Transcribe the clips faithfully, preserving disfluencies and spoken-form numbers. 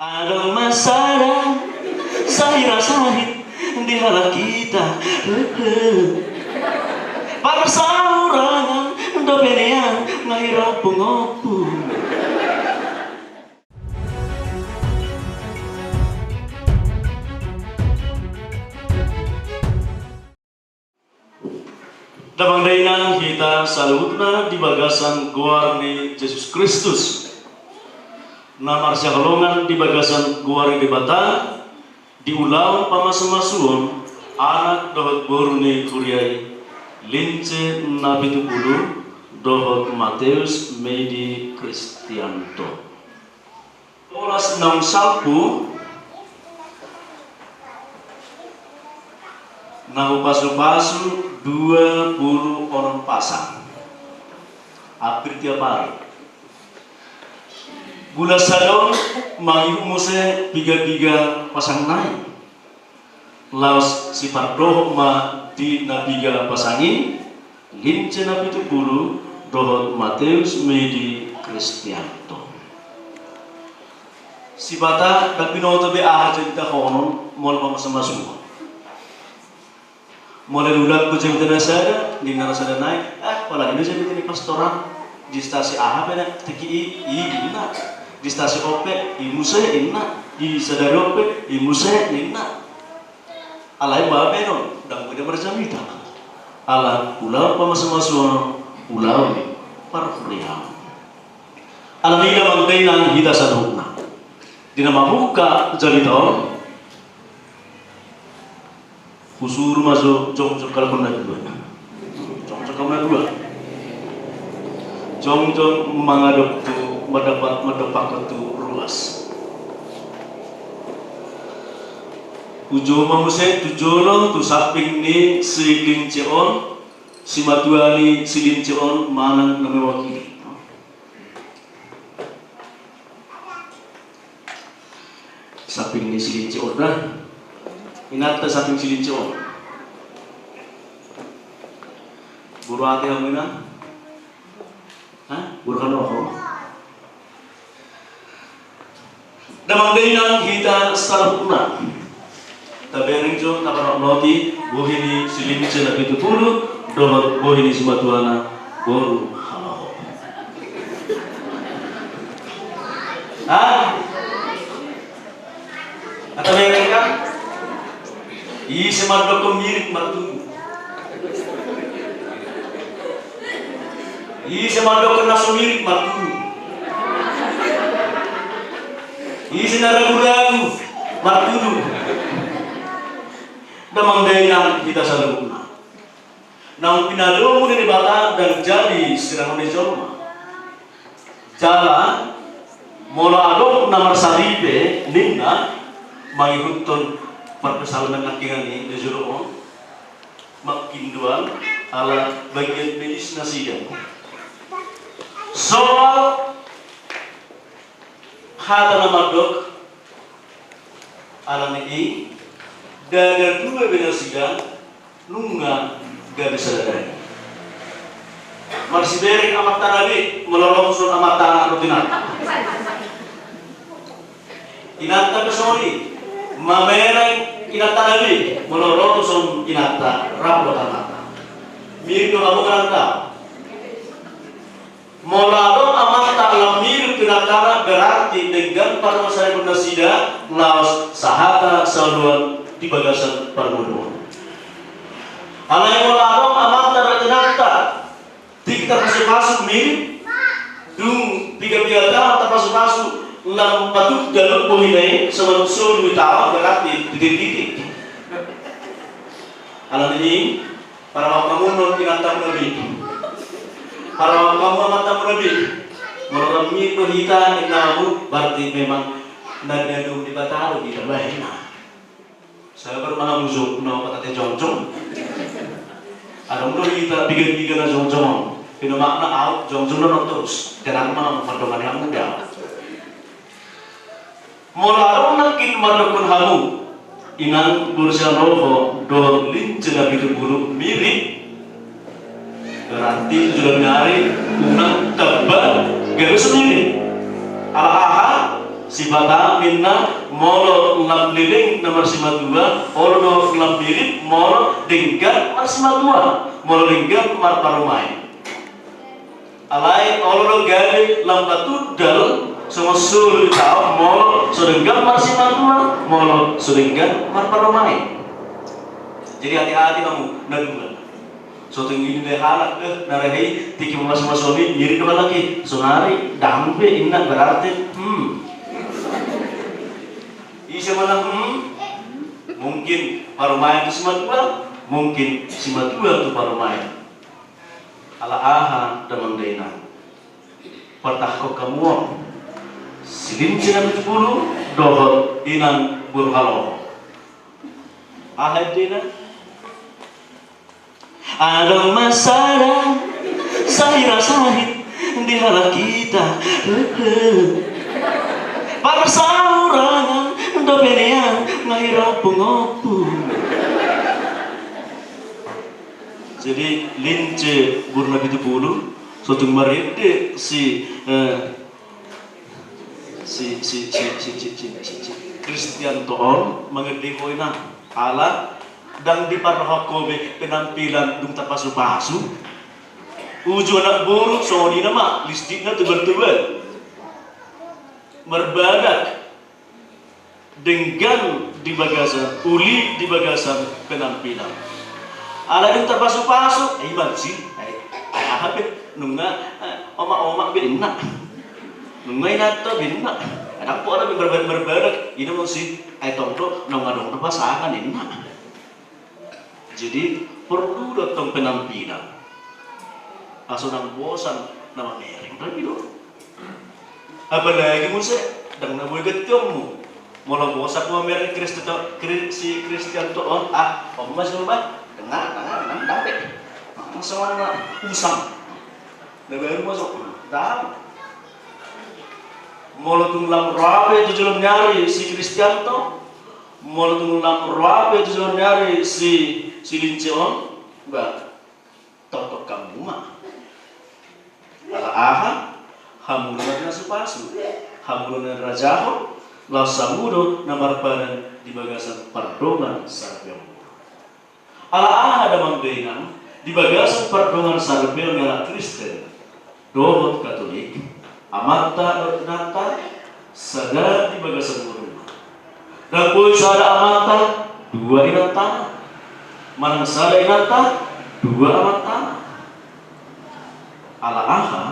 Adong ma sada sahira sahit di halak hita. Parsaorangan dope nian na hira ompung-ompung. Damang dainang hita saluhutna di bagasan goar ni Jesus Kristus, na marsihaholongan di bagasan goar ni Debata, di ulaon pamasumasuon anak dohot boru ni huria i, Lince Napitupulu dohot Mateus Medi Kristianto. Bolas naung salpu na hupasupasu dua pulu onom pasang. Hampir tiap ari. Bulan sada on mangihut muse piga-piga pasang nai. Laos sipardohot ma di na piga pasang i, Lince Napitupulu dohot Mateus Medi Kristianto. Sipata ndang binoto be aha jolma on molo pamasumasuon. Molo diulahon jolma na sada, ninna na sada nai, eh, apalagi do jolma ni pastoran, di stasi aha pe na, tingki i, i, ninna. Di stasi on pe, i muse, ninna. Di sadari on pe, i muse, ninna. Alai boha be on, ndang boi marjamita. Ala ulaon pamasumasuon, ulaon parhuriaon. Alani i damang dainang hita saluhutna. Di na mamungka jamita on, husuru ma jo jongjong halak on na dua. Jongjong halak on na dua. Jongjong mangadop tu, mandapat, mandapathon tu ruas. Hujou ma muse tu jolo tu samping ni si Lince on, simatua ni si Lince on manang na mewakili. Samping ni si Lince on da. Inanta samping si Lince on. Boru aha hamu inang? Hah? Boru Hanoho? Damang dainang hita saluhutna. Tabereng jo, taparnotnoti bohi ni si Lince Napitupulu dohot bohi ni simatuana boru Hanoho. Hah? Tabereng kan? Ise mandokkon mirip martudu. Ise mandokkon na so mirip martudu. Ise na ragu-ragu martudu. Damang dainang hita saluhutna. Naung pinadomu ni Debata ndang jadi sirangon ni jolma. Jala molo adong na marsaripe ninna mangihuthon parpsalmen nangkiningan i di jolo on, manghindoan ala bagian medis nasida. Soal hata na mandok, alani i, ndada dua be nasida nunga gabe sada daging. Marsibereng amantana be molo ro tuson amantana dohot inanta. Inanta pe songon i, mamereng inantana be molo ro tuson inanta rap dohot amanta. Mirip do hamu nang da. Molo adong amanta lam mirip tu inantana, berarti denggan parmasaripeon nasida laos sahata saoloan di bagasan parngoluon. Alai molo adong amanta dohot inanta tingki tarpasupasu mirip, dung piga-piga taon tarpasupasu lam patugdal bohina i songon solu taon, berarti titik-titik. Alani i, paramahon hamu non inantamuna be. Paramahon hamu amantamuna be. Molo lam mirip do hita ninna hamu, berarti memang na niadong Debata do hita bahen na. Sabar ma hamu jo na patate jongjong. Adong do hita piga-piga na jongjong on. Pinomakna aut jongjong do na torus. Tenang ma hamu, mandongani hamu be ahu. Molo adong nangkin mandokkon hamu, inang boru si Hanoho dohot Lince Napitupulu mirip, berarti tu joloan ni ari unang tamba gabe so mirip. Ala aha? Sipata ninna, molo lam leleng na marsimatua, olo do lam mirip molo denggan marsimatua, molo denggan marparumaen. Alai olo do gabe lam patundal songon solu di taon molo so denggan marsimatua, molo so denggan marparumaen. Jadi hati-hati hamu na dua. So tung i nilai halak, eh, na rehe i, tingki mamasu-masu on i, ngirit do halak i, sonari, ndang be, inna, berarti, hmm. Ise ma na, hmm? Mungkin parumaen tu simatua, mungkin simatua tu parumaen. Ala aha damang dainang? Partahkon hamu on. Si Lince na pitu pulu, dohot inang boru haloho. Aha endena? Adong ma sada sahira sahit di halak hita. Parsaurangan dope nian, nga hira ompung-ompung. Jadi Lince boru na pitu pulu, so tung marende si, eh, si, si, si Kristianto on, mangende ho inang. Ala ndang diparrohahon be penampilan dung tapasu-pasu. Uju anak boru songon i nama, lipstikna tebal-tebal. Marbadak. Denggan di bagasan, uli di bagasan penampilan. Ala dung tapasu-pasu, ai mansi, ai, ai aha be, nunga, eh, omak-omak be inna. Nunga inanta be inna. Adong pe orang be marbadak-marbadak, inna mansi, ai tong do, nunga adong do pasangan inna. Jadi, perlu do tong penampilan. Asa unang bosan na mamereng, tapi do. Apalagi muse, ndang na boi gantionmu. Molo bosan mamereng Kristianto, Kri-, si Kristianto on, ah, on ma suruh bah. Dengar, dengar, dengar, dengar. Langsung na usang. Na baru masuk. Tahu. Molo tung lam ro be tu jolo ni ari si Kristianto, molo tung lam ro be tu jolo ni ari si, si Lince on, bah, tongtong hamu ma. Ala aha? Hamu do na pinasu-pasu, hamu do na nirajahon, laos hamu do na marpadan di bagasan pardongan saripeon. Ala aha damang dainang, di bagasan pardongan saripeon ni halak Kristen dohot Katolik, amanta dohot inanta, sada di bagasan ngoluna. Ndang boi sada amanta, dua inanta. Manang sada inanta, dua amanta. Ala aha?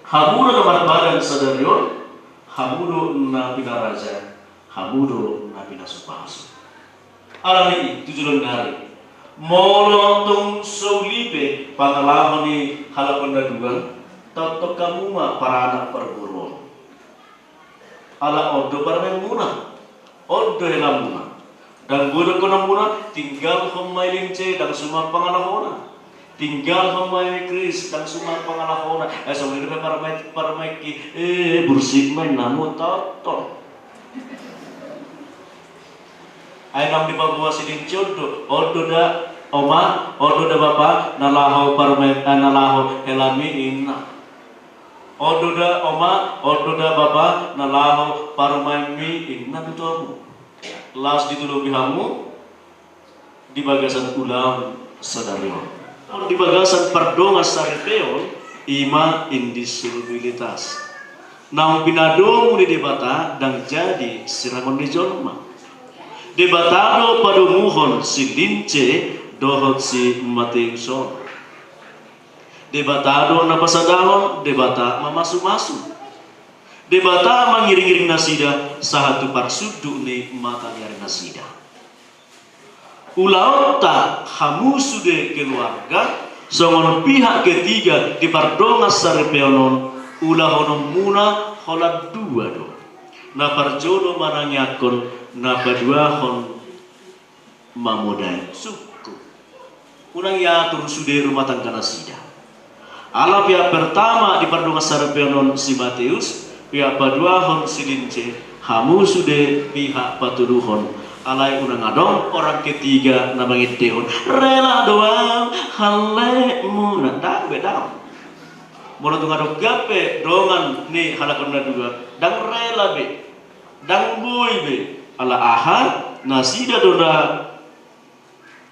Hamu do na marpadan sadari on, hamu do na pinaraja, hamu do na pinasu-pasu. Alani i, tu jolo ni ari, molo tung so uli pe pangalaho ni halak on na dua, tongtong hamu ma paranak parboru on. Ala on do parumaenmuna, on do helamuna. Ndang boi dohononmuna, tinggalhon ma i Lince, ndang suman pangalahona. Tinggalhon ma i Kris, ndang suman pangalahona. Eh, songon i dope parumaen, parumaenki, eh, bursik ma inna, mutottot. Ai naung dipaboa si Lince on do, on do da oma, on do da bapa, na laho parumaen, eh, na laho helami inna. On do da oma, on do da bapa, na laho parumaenmi inna tu hamu. Laos ditolopi hamu di bagasan ulaon sadari on. Di bagasan pardongan saripeon, i ma indissolubilitas. Naung pinadomu ni Debata ndang jadi sirangon ni jolma. Debata do padomuhon si Lince dohot si Mateus on. Debata do na pasadahon, Debata mamasu-masu. Debata mangiring-iring nasida sahat tu parsunduk ni mata ni ari nasida. Ulaonta hamu sude keluarga, songon pihak ketiga di pardongan saripeon on, ulahononmuna holan dua do. Na parjolo manangiangkon, na paduahon mamodai. Sungkun. Unang iatur sude rumah tangga nasida. Ala pihak pertama di pardongan saripeon on si Mateus, pihak paduahon si Lince, hamu sude pihak patoluhon. Alai unang adong orang ketiga na mangendehon, rela do au hallemuna. Ndang be, ndang. Molo tung adong gabe dongan ni halak on na dua, ndang rela be. Ndang boi be, ala aha, nasida do na,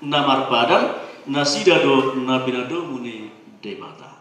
na marpadan, nasida do na pinadomu ni Debata.